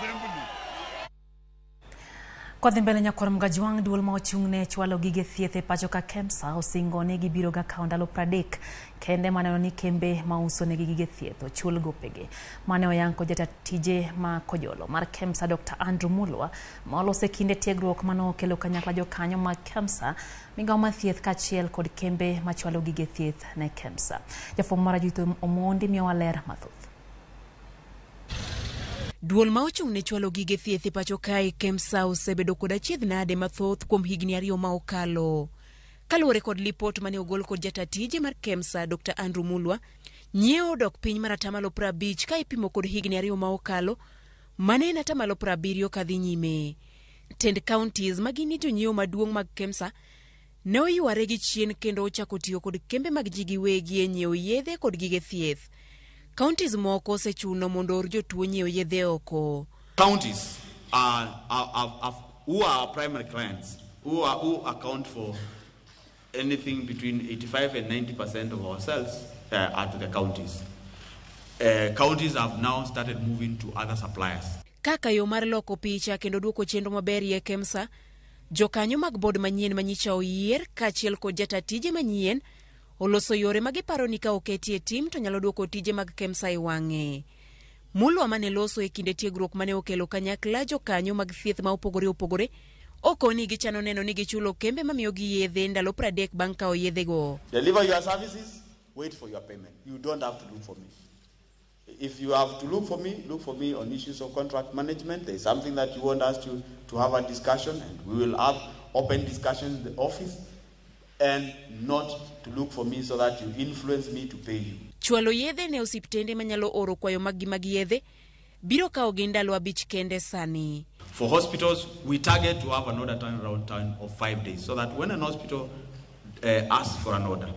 Assembly. Kwadhi mbele nyakwar Mgajwang', duol ma ochung' ne chwalo gige thieth e pacho ka KEMSA osingo ni gibiro ga kawo ndalo 30 kende maneno ni kembe mauso negi gige thieth ochul gopegi. Mane oyang kod jata tije ma Kojolo mar KEMSA Dr. Andrew Mulwa ma oloso e kinde tiegruok mane okelo kanyakla jokanyo mag KEMSA, migawo mar thieth kaachiel kod kembe machwalo gige thieth ne KEMSA. Jafwambo mara Judith Omondi miyowa ler mathoth. Duol ma ochung' ne chwalo gige thieth e pacho kae KEMSA osebedo kod achiedh nade mathoth kuom higni 2 ma okalo. Kaluwore kod lipot mane ogol kod jata tije mar KEMSA Dr. Andrew Mulwa, nyiewo odok piny mar atamalo 50 ka ipimo kod higni 2 ma okalo, mane en atamalo 70 kadhi nyime. Tend counties ma gin jonyiewo maduong' mag KEMSA ne oyware gi chien kendo ochako tiyo kod kembe mag ji giwegi e nyiewo yedhe kod gige thieth. Counties moko osechuno mondo or jotuo nyiewo yedhe oko. Counties who are our primary clients, who account for anything between 85 and 90% of our sales are to the counties. Counties have now started moving to other suppliers. Kaka yo mar loko picha kendo duoko chenro maber e KEMSA, jokanyo mag board manyien manyicha oyier kaachiel kod jata tije manyien oloso yore ma giparo ni ka oketi e tim to nyalo duoko tije mag KEMSA e wang'e. Mulwa mane loso e kinde tiegruok mane okelo kanyakla jokanyo mag thieth ma opogore opogore okoni gichano neno ni gichulo kembe mamiyogi yedhe ndalo 30 bang' kawo yedhego. Deliver your services, wait for your payment. You don't have to look for me. If you have to look for me, look for me on issues of contract management. There is something that you want us to have a discussion, and we will have open discussion in the office, and not to look for me so that you influence me to pay you. Chwalo yedhe ne osiptende manyalo oro kwayo maggi mag yedhe biro kawo gi ndalo 5 kende sani. For hospitals, we target to have an order turnaround time of 5 days, so that when an hospital asks for an order,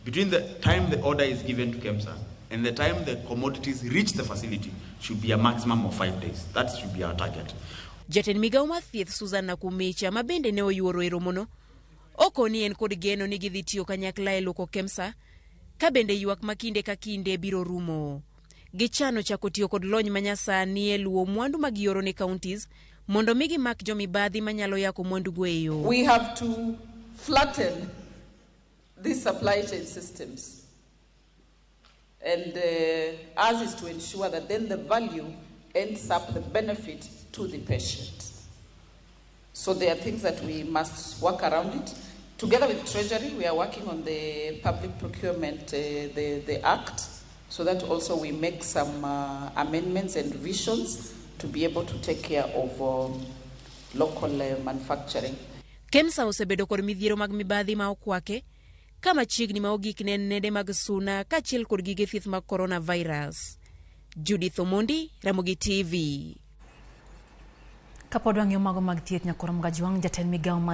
between the time the order is given to KEMSA and the time the commodities reach the facility should be a maximum of 5 days. That should be our target. Jatend migawo mar thieth Susan Nakhumicha ma bende ne oyuoro e romono okoni en kod geno ni gidhi tiyo kanyakla e luoko KEMSA ka bende ywak ma kinde ka kinde biro rumo. Gichano chako tiyo kod lony manyasani e luwo mwandu ma gioro ne counties mondo mi gimak jomibadhi manyalo yako mwandugo e yo. We have to flatten these supply chain systems. And ours is to ensure that then the value ends up the benefit to the patient. So there are things that we must work around it. Together with Treasury, we are working on the public procurement, the Act, so that also we make some amendments and revisions to be able to take care of local manufacturing. KEMSA osebedo kod midhiero mag mibadhi ma okwake ka machiegni ma ogik ne en nede mag suna kaachiel kod gige thieth mag coronavirus. Judith Omondi, Ramogi TV. Kapod wang'iyo mago mag thieth nyakwar Mgajwang', jatend migawo mar